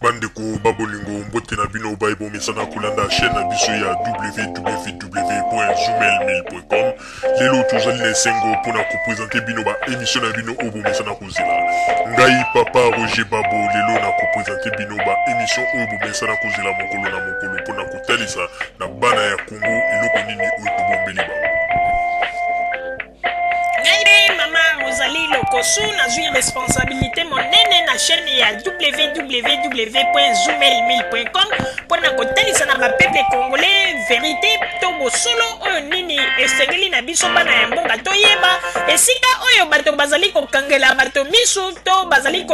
Bandeko ba bolingo, mbote na bino baye bomesana kolanda chaîne na biso ya www.zoomail1000.com. Lelo tozali na esengo mpona kopresente bino ba emission na bino oyo bomesana kozela. Ngai papa Roger Babo lelo na kopresente bino ba emission oyo bomesana kozela mokolo na mokolo mpona kotalisa na bana ya Congo eloko nini oyo tobombeli bango. Ngai mpe mama Rosalie Lokosu nazwi responsabilité monene na chaîne ya www.zoomail1000.com mpo na kotalisa na bapeuple congolais verité to bosolo oyo nini esengeli na biso bana ya mboka toyeba esika oyo bato bazali kokangela bato misu to bazali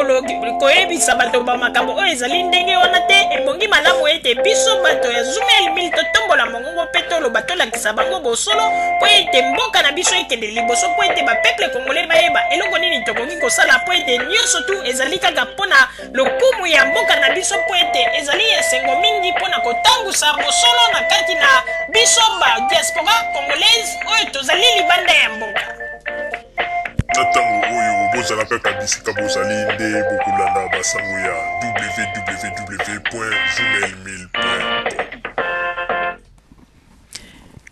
koyebisa bato ba makambo oyo ezali ndenge wana te. Ebongi malamu ete biso bato ya Zoomail 1000 totombola mongongo mpe toloba, tolakisa bango bosolo mpo ete mboka na biso ekende liboso, mpo ete bapeuple congolais bayeba eloko nini tokoki kosala, mpo ete nyonso tu ezali kaka mpo na lokumu ya mboka na biso, mpo ete ezali esengo mingi mpo na kotangusa bosolo na kati na biso ba diaspora congolaise oyo tozali libanda ya mboka. Na ntango oyo bozala kaka bisika bozali nde bokolanda basango ya www.zoomail1000.com.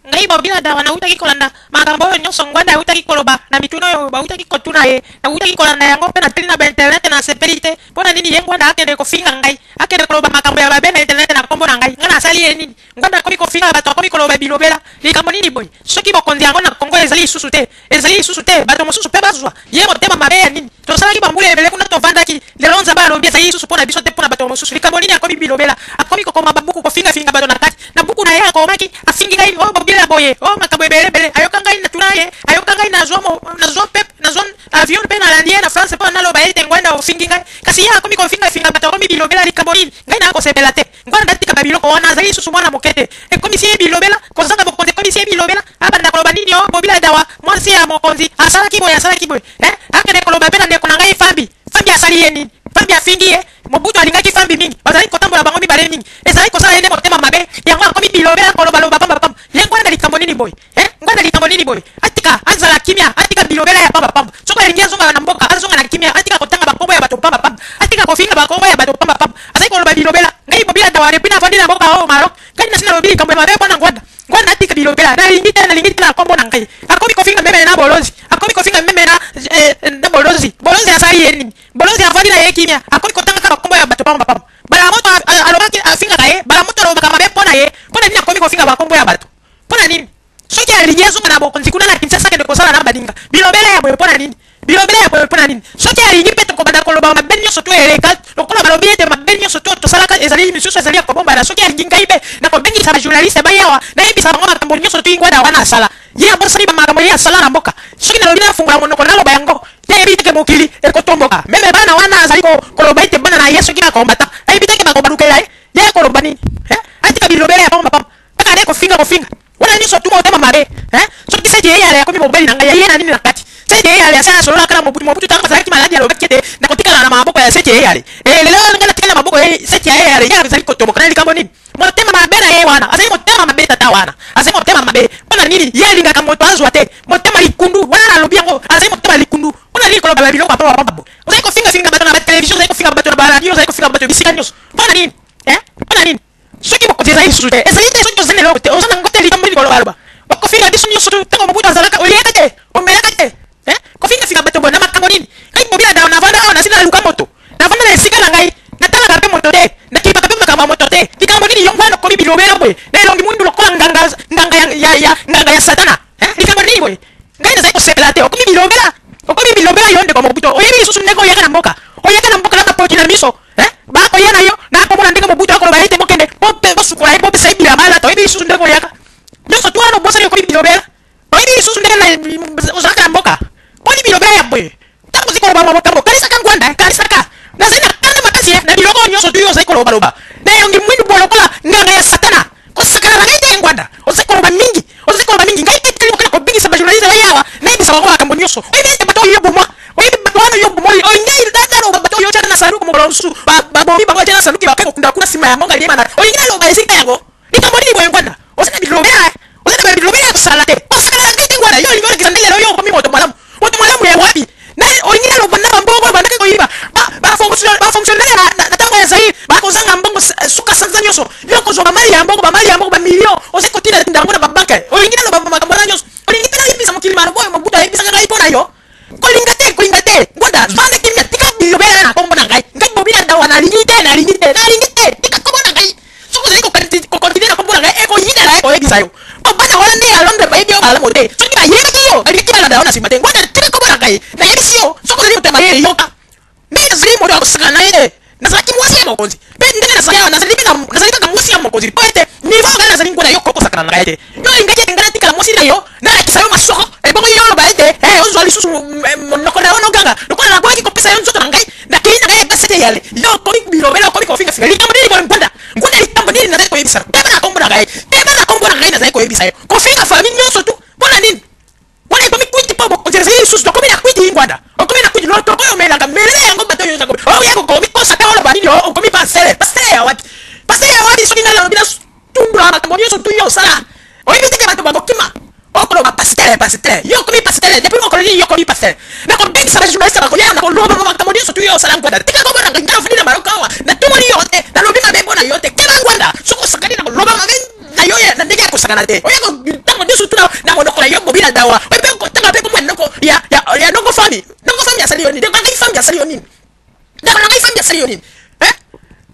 Ngai Bobila Dawa nautaki kolanda makambo oyo nyonso Ngwanda autaki koloba na mituna oyo bautaki kotuna ye. Nautaki kolanda yango mpe natali na ba internet, nasepeli te. Mpo na nini ye Ngwanda akende kofinga ngai, akende koloba makambo ya mabe na internet na kombo na ngai? Ngai nasali ye nini? Ngwanda akomi kofinga bato, akomi koloba bilobela. Likambo nini boye? Soki bokonzi yango na Congo ezali lisusu te, ezali lisusu te, bato mosusu mpe bazwa. Ye motema mabe ya nini? Tosalaki bambula ebele kuna tovandaki, lelo Nzambe alobi ezali lisusu mpo na biso te, mpo na bato mosusu. Likambo nini akomi bilobela? Akomi kokoma babuku, kofingafinga bato na kati. Na buku na ye akomaki, afingi ngai, oh Bobila boye, oh makambo ebele ebele. Ayoka ngai natuna ye, ayoka ngai nazwa mo, nazwa mpe, nazwa avion mpe nalandi ye na France mpo naloba ete Ngwanda ofingi ngai. Kasi ye akomi kofingafinga bato, akomi bilobela. Likambo nini? Ngai nakosepela te. Ngwanda atika ba biloko wana, azali lisusu mwana moke te. Ekomisi ye bilobela, kozanga bokonzi ekomisi ye bilobela. Abanda koloba nini oh Bobila Dawa, mwasi ya mokonzi, asalaki boye, asalaki boye. Eh, akende koloba pe na ndeko na ngai Fambi. Fambi asali ye nini? Fambi afingi ye. Mobutu alingaki Fambi mingi, bazalaki kotambola bango mibale mingi. Ezalaki kosala ye nde motema mabe, yango akomi bilobela, kolobaloba pamba pamba. Ye Ngwanda likambo nini boye? Eh, Ngwanda likambo nini boye? Atika, azala kimia, atika bilobela ya pamba pamba. Soki alingi azonga na mboka, azonga na kimia, atika kotanga ba kombo ya bato pamba pamba. Atika kofinga ba kombo ya bato pamba pamba. Azali koloba bilobela. Ngai Bobila Dawa depuis navandi na mboka oyo Maroc, ngai nasi nalobi likambo ya mabe mpo na Ngwanda. Ngwanda atika bilobela, nalingi te, nalingi te na kombo na ngai. Akomi kofinga meme na Bolozi, akomi kofinga meme na eh, na Bolozi. Bolozi asali ye nini? Bolozi avandi na ye kimia, akomi kotanga kaka kombo ya bato pamba pamba. Bala moto alobaki afingaka ye, bala moto alobaka mabe mpo na ye, mpo na nini akomi kofinga ba kombo ya bato? Mpo na nini? Soki alingi azonga na bokonzi kuna na Kinshasa akende kosala na baninga. Bilobela ya boye mpo na nini? Bilobela ya boye mpo na nini? Soki alingi mpe tokobanda koloba mabe nyonso to eleka lokola balobi ete mabe nyonso to tosalaka ezali misusu ezali ya kobombana. Soki alingi ngai mpe nakobengisa ba journaliste baya awa nayebisa bango makambo nyonso to Ngwanda wana asala. Ye abosani ba makambo ye asala na mboka. Soki nalobi nafungola monoko naloba yango, ye ayebi te ke mokili ekotomboka. Meme bana wana azali koloba ete bana na ye soki ba combattant ayebi te ke bakobalukela ye. Ye akoloba nini? Eh? Atika bilobela ya pamba pamba. Kaka nde kofinga kofinga. Wana nyonso tu motema mabe. Eh? Soki sete ye yale akomi mobali na ngai, ye na nini na kati? Sete ye yale asala asololaka na Mobutu. Mobutu tango azalaki maladi alobaki ete nakotikala na maboko ya sete ye yale. Eh, lelo ngai natikali na maboko ya sete ye yale. Ye azali kotomboka na likambo nini? Motema mabe na ye wana. Azali motema mabe tata wana. Azali motema mabe. Mpo na nini? Ye alingaka moto azwa te. Motema likundu. Wana nalobi yango. Azali motema likundu. Mpo na nini koloba ba biloko ya pamba pamba boye? Ozali kofinga finga bato na ba television, ozali kofinga bato na ba radio, ozali kofinga bato bisika nyonso. Mpo na nini? Eh? Mpo na nini? Soki bokonzi ezali lisusu te, ezali te soki tozali na eloko te, oza na ngo te likambo nini kolobaloba? Okofinga biso nyonso tu, tango Mobutu azalaka oliaka te, omelaka te, eh? Kofinga finga bato boye na makambo nini? Ngai Bobila Dawa navanda awa nasi naluka moto, navanda na esika na ngai, natalaka pe moto te, nakipaka pe makambo ya moto te, likambo nini yo ngwanda okomi bilobela boye na elongi mwindu lokola nganga nganga ya, ya, ya nganga ya satana, eh? Likambo nini boye? Ngai nazali kosepela te, okomi bilobela, okomi bilobela yo ndeko Mobutu, oyebi lisusu ndenge oyaka na mboka, oyaka na mboka na mapoki na miso. Eh? Bakoya na yo, nakomona ndenge Mobutu akoloba ete bokende, bope, bosukola ye, bopesa ye bilamba alata. Oyebi lisusu ndenge oyaka. Nyonso tu wana obosani okomi bilobela. Oyebi lisusu ndenge na ozalaka na mboka. Boni bilobela ya boye. Ntango ozali koloba makambo, kanisaka Ngwanda, eh, kanisaka. Nazali na kanda makasi eh, na biloko oyo nyonso tu yo ozali koloba loba. Na elongi mwindu boye lokola nganga ya Satana. Kosakana na ngai te Ngwanda. Ozali koloba mingi. Ozali koloba mingi. Ngai pe tikali moke na kobengisa ba journaliste baya awa, nayebisa bango makambo nyonso. Oyebi ete bato oyo yo bomwa, oyebi bato wana yo bomoi, oyo ngai naloba bato oyo otyaka na sanduku mokolo mosusu, babomi bango batyaka na sanduku bakei kokunda kuna nsima ya ngonga liema na olingi naloba esika yango. Likambo nini boye Ngwanda? Oza na bilobela, eh? Oza na bilobela ya kosala te. Kosakana na ngai te Ngwanda. Yo olingi olakisa nde lelo yo okomi moto malamu. Moto malamu ya wapi? Na olingi naloba na bambongo oyo bandaki koyiba ba fonctionnaire na ntango ya Zaïre bakozala nyonso. Yo kozwa bamali ya mbongo, bamali ya mbongo, bamillion, ozali kotinda tinda yango na babanke. Olingi naloba makambo wana nyonso? Olingi mpe nayebisa mokili maloba oyo Mobutu ayebisaka ngai mpo na yo? Kolinga te, kolinga te. Ngwanda, zwa nde kimia, tika bilobela na kombo na ngai. Ngai Bobila Dawa, nalingi te, nalingi te, nalingi te. Tika kombo na ngai. Soki ozali kokontinue na kombo na ngai, ekoyinela ye koyebisa yo. Po bana wana nde ya Londres bayebi yo malamu te. Soki bayebaki yo, balingaki balanda yo na sima te. Ngwanda, tika kombo na ngai. Nayebisi yo, soki ozali moto ya mayele, yoka. Ndenge nazali moto ya kosakana na ye te. Nazalaki mwasi ya mokonzi. Mpe ndenge nazali awa, nazali mpe na, nazali kaka mwasi ya mokonzi, mpo ete niveau ngai nazali ngwanda, yo okoki kosakana na ngai te. Yo olingaki ete ngai natikala mwasi na yo, nalakisa yo masoko, ebongo yo oloba ete, Ee, ozwa lisusu monoko na yo noganga, lokola naboyaki kopesa yo nzoto na ngai, nakei na ngai epai sete eyale. Yo okomi bilobela, okomi kofingafinga. Likambo nini boye, Ngwanda? Ngwanda, likambo nini nazali koyebisa yo? Keba na kombo na ngai. Keba na kombo na ngai, nazali koyebisa yo. Kofinga famille nyonso tu, mpo na nini? Wana ekomi kwiti po bokonzi ezali lisusu tokomi na kwiti ngwanda okomi na kwiti lotoko oyo omelaka melela yango bato oyo oza oya kokomi kosa te oloba nini okomi pastere pastere ya wapi pastere ya wapi soki ngai nalobi na tumbola makambo nyonso tu yo osala oyebi te ke bato bakokima okoloba pastere pastere yo okomi pastere depuis mokolo nini yo okomi pastere nakobengisa bajournaliste bakoya nakoloba makambo nyonso tu yo osala ngwanda tika komona ngai ngai ofandi na maroka awa natumoli yo te nalobi mabe mpo na yo te keba ngwanda soki osakani nakoloba mabe na yo na ndenge ya kosakana te oya ntango nyonso tuna na monoko na yo Bobila Dawa oyo mpe kotanga mpe komwa noko ya ya ya noko fami noko fami asali yo nini ndeko na ngai fami asali yo nini ndeko na ngai fami asali yo nini eh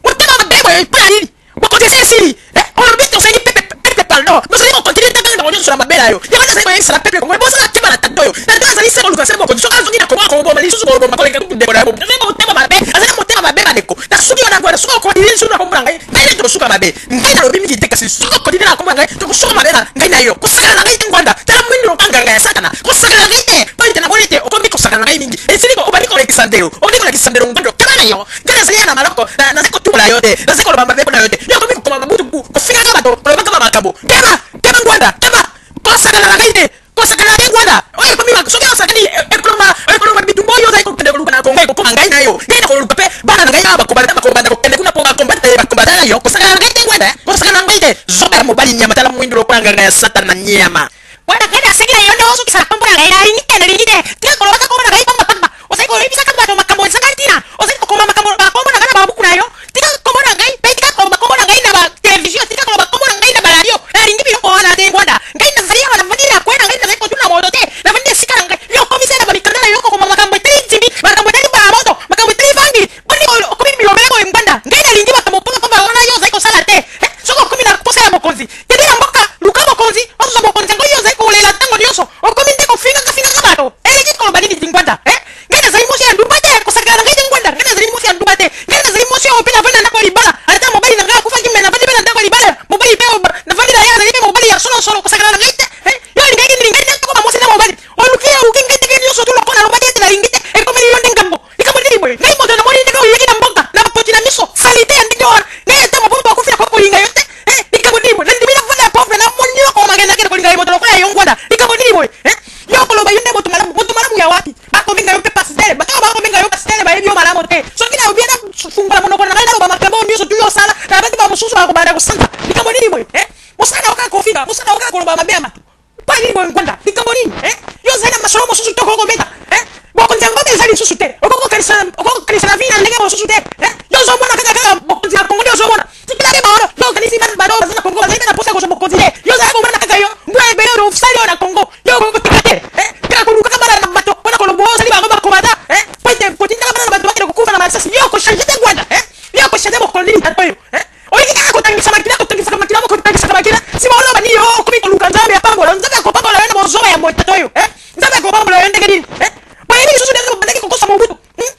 motema mabe boye mpo ya nini bokonzi esi esili eh olobi tosengi pepe pepe pardon bozali kokontinue te kaka nyonso na mabe na yo yango nazali koyebisa na pepe kongo bosala keba na tata oyo tata azali se koluka se mokonzi soki azongi na kongo akoboma lisusu koboma koleka kutu ndeko na yo azali motema mabe azali motema mabe bandeko na soki yo na ngwana soki okontinue lisusu na kombo na ngai ngai nde tokosuka mabe Ngai nalobi mingi te, kasi soki okontinue na kombo na ngai, tokosuka mabe na ngai na yo. Kosakana na ngai te, Ngwanda. Tala mwindu lokola nganga ya Satana. Kosakana na ngai te, mpo ete namoni ete okomi kosakana na ngai mingi. Esili ko, obandi kolekisa ndelo. Obandi kolekisa ndelo, Ngwando. Keba na yo. Ngai nazali ya na maloko. Na, nazali kotumbola yo te. Nazali koloba mabe mpo na yo te. Yo okomi kokoma mabutu, kofingaka bato, kolobaka ba makambo. Keba! Keba, Ngwanda. Keba! Kosakana na ngai te. Kosakana te Ngwanda. Oyo ekomi ma, soki osakani ekolonga, ekolonga bitumba oyo ozali kokende koluka na Congo ekokoma ngai na yo. Ngai nakoluka pe bana na ngai awa bakobanda, bakobanda kokende kuna po ba combattre ba combattant na yo. Kosakana na ngai te Ngwanda, kosakana na ngai te. Zoba ya mobali nyama tala mwindu lokola nganga ya satana nyama. Ngwanda ngai nasengi na yo nde osukisa na kombo na ngai. Nalingi te, nalingi te. Tika kolobaka kombo na ngai pamba pamba. Ozali koyebisaka bato makambo ezanga ntina. Ozali kokoma makambo ba kombo na ngai na ba buku na yo. Tika kombo na ngai pe tika koloba kombo na ngai na ba television, tika koloba kombo na ngai na ba radio. Nalingi biloko wana te Ngwanda. Ngai nazali awa navandi na coin na ngai nazali kotuna moto te. Navandi esika na ngai. Yo okomi se na ba mikanda na yo kokoma makambo etali nzimbi, makambo etali mbala moto, makambo etali vangi. Boni okomi bilobela boye Ngwanda? Ngai nalingi makambo pamba pamba wana yo ozali kosala te. Eh, soki okomi na posa ya mokonzi, kende na mboka, luka mokonzi, ozwa mokonzi yango yo ozali kolela tango nionso. Okomi nde kofingaka fingaka bato. Elingi koloba nini ti Ngwanda? Eh? Ngai nazali mwasi ya ndumba te, kosakana na ngai te Ngwanda. Ngai nazali mwasi ya ndumba te. Ngai nazali mwasi oyo mpe navandi na ndako ya libala. Ata mobali na ngai akufaki, mais navandi mpe na ndako ya libala. Mobali mpe oyo navandi na ye azali mpe mobali ya solo solo, kosakana na ngai te. Eh? Yo olingaki nini? Ngai nakoma mwasi na mobali. Oluki oluki ngai ndenge nionso tu lokola nalobaki ete nalingi te, ekomeli yo nde ngambo. Likambo nini boye? Ngai moto namoni ndenge oyaki na mboka na bapoti na miso, salite ya ndenge wana. Ngai ata Mobutu akufi nakoki kolinga yo te. Eh? Likambo nini boye? Nandimi navanda ya pauvre na moniokoma nakende kolinga ye moto lokola yo Ngwanda. Likambo nini boye? Eh? Yo okoloba yo nde moto malamu, moto malamu ya wapi? Bakobenga yo mpe pasteur, bato oyo bakobenga yo pasteur bayebi yo malamu te. Soki nalobi na fungola monoko na ngai naloba makambo oyo nyonso tu yo osala, na bato ba mosusu bakobanda kosanza. Likambo nini boye? Eh? Mosala na yo kaka kofinga, mosala na yo kaka koloba mabe ya bato. Mpo na nini boye Ngwanda? Likambo nini? Eh? Yo ozali na masolo mosusu te okoki kobeta? Eh? Bokonzi ya Ngombe eza lisusu te. Okoki kokanisa, okoki kokanisa na vie na ndenge mosusu te. Eh? Yo ozomona kaka kaka bokonzi ya Congo nde ozomona. Tikela nde baoyo yo okanisi ba bato oyo baza na Congo bazali mpe na posa ya kozwa bokonzi te. Yo ozali komona kaka yo mbula ebele oyo osali oyo na Congo. Yo okoki kotika te. Eh? Kaka kolukaka bana na bato mpo na koloba osali bango ba combattant. Eh? Mpo ete kotindaka bana na bato bakende kokufa na masasi. Yo oko changer te Ngwanda. Eh? Yo oko changer bokonzi nini tata oyo? Eh? Olingi kaka kotangisa makila, kotangisaka makila, kotangisaka makila. Sima oloba nini? Oh, okomi koluka Nzambe apambola yo. Nzambe akopambola yo na bozoba ya boye tata oyo. Eh? Nzambe akopambola yo ndenge nini? Eh? Boyebi lisusu ndenge bobandaki kokosa Mobutu. Hmm?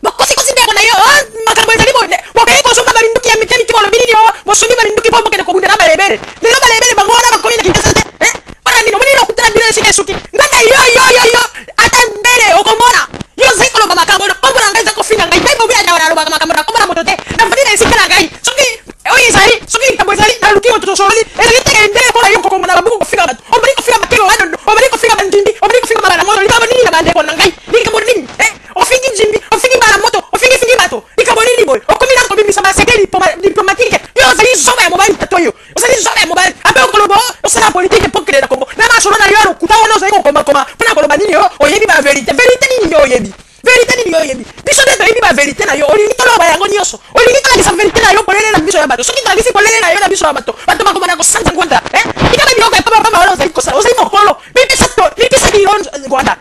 Bokosi-kosi ndeko na yo. Oh, makambo ezali boye. Bokei kosomba ba minduki ya mike mike, bolobi nini? Oh, bosombi ba minduki po bokende kobunda na balebele. Lelo balebele bango wana bakomi na Kinshasa te. Eh? Pona nini? Omoni lokuta na bino esika esuki. Nganda yo yo yo yo ata mbele okomona. Yo ozali koloba makambo na kombo na ngai ozali kofinga ngai. Ngai Bobi Adawa nalobaka makambo na kombo na moto te. Nafandi na esika na ngai. Soki oyo ezali, soki likambo ezali, naluki moto tosololi. Ezali te ndenge lokola yo kokoma na babuku kofinga bato. Obandi kofinga bakelo wana, obandi kofinga bandimbi, obandi kofinga mabala moto. Likambo nini na bandeko na ngai? Likambo nini? Eh? Ofingi Nzimbi, ofingi mbala moto, ofingi fingi bato. Likambo nini boye? Okomi nanu kobimisa ba secret diplomatique. Yo ozali zoba ya mobali tata oyo. Ozali zoba ya mobali. Ape okoloba oh, osala politique po okende na Congo. Na masolo na yo ya lokuta wana ozali kokoma koma pona koloba nini oh, oyebi ba verite. Verite nini yo oyebi? Verite nini yo oyebi? Biso nde toyebi ba verite na yo. Olingi toloba yango nionso. Olingi tolakisa verite na yo polele na miso. na miso ya bato. Soki nalakisi polele na yo na miso ya bato, bato bakobanda kosanza. Ngwanda, tika biloko ya pamba pamba wana ozali kosala. Ozali mokolo, mipesa kilo. Ngwanda,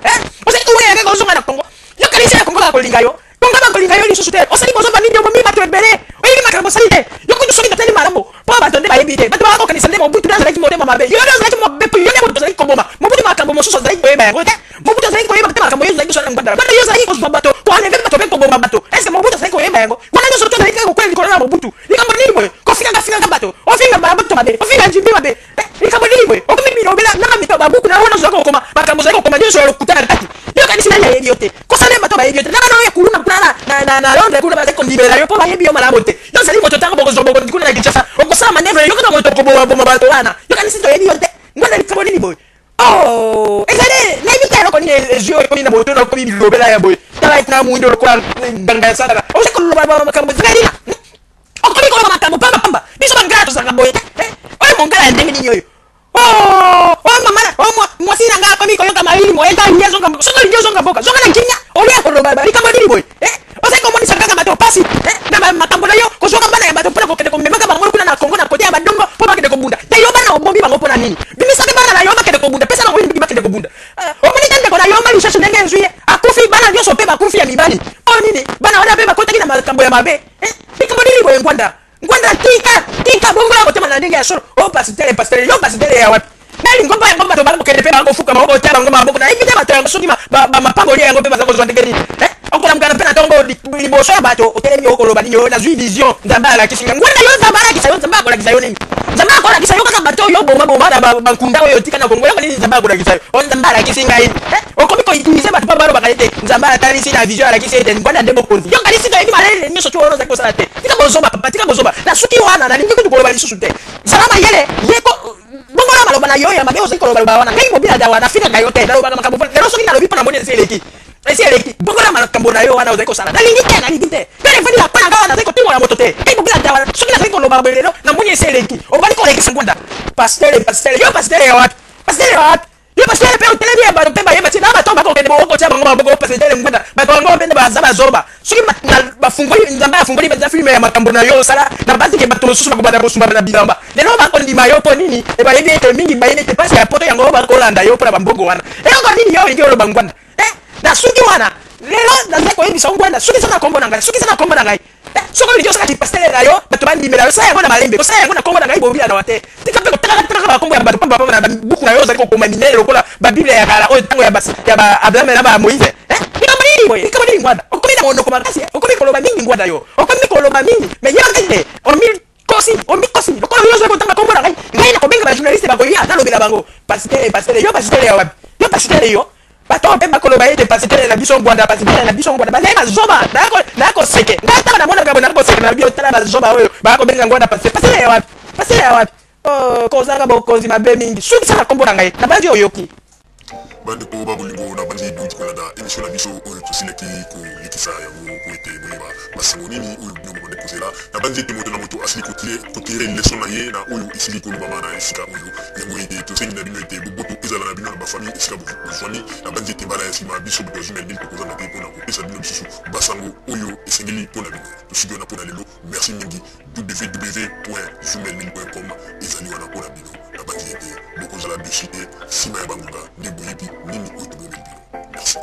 ozali kowela kaka ozonga na Kongo. Yokanisi na Kongo bakolinga yo? Kongo bakolinga yo lisusu te. Osali bozomba mingi, obomi bato ebele. Oyebi makambo osali te. Yo kutu, soki totali malamu, mpo bato nde bayebi te, bato bakokanisa nde Mobutu nde azalaki motema mabe. Yo nde ozalaki mabe, mpo yo nde moto ozalaki koboma Mobutu. Makambo mosusu azalaki koyeba yango te. Mobutu azalaki koyeba te makambo yo ozalaki kosala. Ngwanda, bana, yo ozalaki kozwa bato, koenlever bato mpe koboma bato. Est-ce Mobutu azalaki koyeba yango wana nyonso? To azalaki kaka kokwela likolo na Mobutu. Likambo nini boye, kofingaka fingaka bato, ofinga bato mabe, ofinga Njimbi mabe? Likambo nini boye? Okomi bilobela nanga mito. Babuku na wana ozalaki kokoma, makambo ozalaki kokoma nyonso ya lokuta na kati. Yokanisi nani ayebi yo te? Kosala bato bayebi yo te. Nanga na oyo kuluna kuna na Londres kuna, bazali kondimela yo mpo bayebi yo malamu te. Yo ozali moto, ntango bokozwa bokonzi kuna na Kinshasa, okosala manœuvre yo kaka moto okobomaboma bato wana. Yokanisi toyebi yo te? Ngwanda, likambo nini boye? Oh, ezali nayebi te eloko nini ezwi oyo ekomi na moto na okomi bilobela ya boye. Tala kuna, mwindo lokola nganga ya satana. Ozali koloba makambo ezali nina, okomi koloba makambo pamba pamba. Biso bangala tozalaka boye te. Oyo mongala ya ndenge nini oyo? Oh mama, oh mwasi na nga akomi koyoka malili moye. Eza alingi azonga mboka. Soki olingi ozonga mboka, zonga na kimia olia koloba. Likambo nini boye? Ozali komonisa kaka bato pasi na makambo na yo, kozwaka bana ya bato mpona kokende komemaka bango kuna na Kongo, na kote ya badongo, mpo bakende kobunda te. Yo bana obomi bango mpona nini? Bimisaka bana na yo bakende kobunda, pesa bango minduki bakende kobunda. Omoni te ndeko na yo ma lisusu ndenge ezwi ye, akufi, bana nyonso mpe bakufi ya mibali. Oyo nini? Bana wana mpe bakotaki na makambo ya mabe. Likambo nini boye, Ngwanda? Ngwanda, tika, tika, bongola motema na ndenge ya solo. O pasteur, pasteur, yo pasteur ya wapi? Na lingomba yango bato bakokende mpe bakofuka bango, kotia bango maboko. Nayebi te bato yango soki mapamboli yango mpe baza kozwa ndenge nini. Okolamukana mpe na ntongo, liboso ya bato otelemi, okoloba nini? Oyo nazwi vision, Nzambe alakisi nga. Ngwanda, yo Nzambe alakisa yo? Nzambe akolakisa yo nini? Nzambe akolakisa yo kaka bato oyo boma boma na bankunda oyo tika na Kongo. Yango nini Nzambe akolakisa yo? Oyo Nzambe alakisi ngai, okomi koutiliser bato mpo balobaka ete Nzambe atalisi na vision, alakisi ete Ngwanda nde mokonzi. Yo kanisi toyebi malele nyonso tu oyo ozali kosala te? Tika bozoba, papa, tika bozoba. Na suki wana, nalingi kutu koloba lisusu te. Zala mayele, yeko bongola maloba na yo ya mabe ozali koloba wana. Ngai Mobila Dawa, nafingaka yo te, nalobaka makambo. Lelo soki nalobi mpo namoni esi eleki, esi eleki. Bongola makambo na yo wana ozali kosala. Nalingi te, nalingi te. Mpe nefandi na mpo na ngai wana, nazali kotimola moto te. Ngai Mobila Dawa, soki nazali koloba boye lelo, namoni esi eleki. Obandi kolekisa. Ngwanda, pasteur, pasteur, yo pasteur ya wapi? Pasteur ya wapi yo? Pasteur mpe otelemi ya bato mpe bayeba ti na bato bakokende bokotia bango maboko. Pasteur Ngwanda, bato yango mpe baza bazoba. Soki bafungoli, Nzambe afungoli baza film ya makambo na yo osala na basike, bato mosusu bakobanda kosumba na bilamba. Lelo bakondima yo mpo nini? Bayebi ete mingi bayebi ete pasi ya poto yango bakolanda yo mpona bambongo wana. Eloko nini yo olingi oloba, Ngwanda? Na suki wana lelo, nazali koyebisa Ngwanda, soki eza na kombo na ngai, soki eza na kombo na ngai, soki olingi osalaki pasteur na yo, bato bandimela yo, sala yango na malembe. Kosala yango na kombo na ngai Bobila na wa te. Tika mpe kotakaka bakombo ya bato pamba pamba na buku na yo ozali kokoma minene lokola babible ya kala oyo ntango ya ba Abraham na ba Moïse. Likambo nini boye? Likambo nini, Ngwanda? Okomi na monoko makasi, okomi koloba mingi. Ngwanda, yo okomi koloba mingi, mais yebaka ete omikosi, omikosi. Lokola yo ozali kotanga kombo na ngai, ngai nakobenga bajournaliste, bakoya, nalobela bango. Pasteur, pasteur, yo pasteur ya wapi? Yo pasteur, yo bato mpe bakoloba ete pasteur na biso Ngwanda, pasteur na biso Ngwanda. Bazali bazoba. Naya koseke ngai ntango namonaka boye, naya koseke na bio. Tala bazoba oyo bakobenga Ngwanda pasteur. Pasteur ya wapi? Pasteur ya wapi? Kozanga bokonzi mabe mingi. Sukisa na kombo na ngai na bandi oyoki. Bandeko babolingo, na bandi bouti kolanda émission na biso oyo tosilaki kolekisa yango po ete boyeba basango nini oyo bino bobandi kozela. Na bandi ete moto na moto asili kotirer leçon na ye na oyo esili kolobama na esika oyo. Yango ete tosengi na bino ete boboto ezala na bino na bafamille esika bozwami. Na bandi ete mbala ya nsima, biso bato ya Zumel Mille tokozanga te mpona kopesa bino lisusu basango oyo esengeli mpona bino. Tosuki wana mpona lelo. Merci mingi. www.zumelmille.com ezali wana mpona bino. Na bandi ete bokozala déçus te. Nsima ya bangonga nde boyebi nini oyo tobomeli bino. Merci.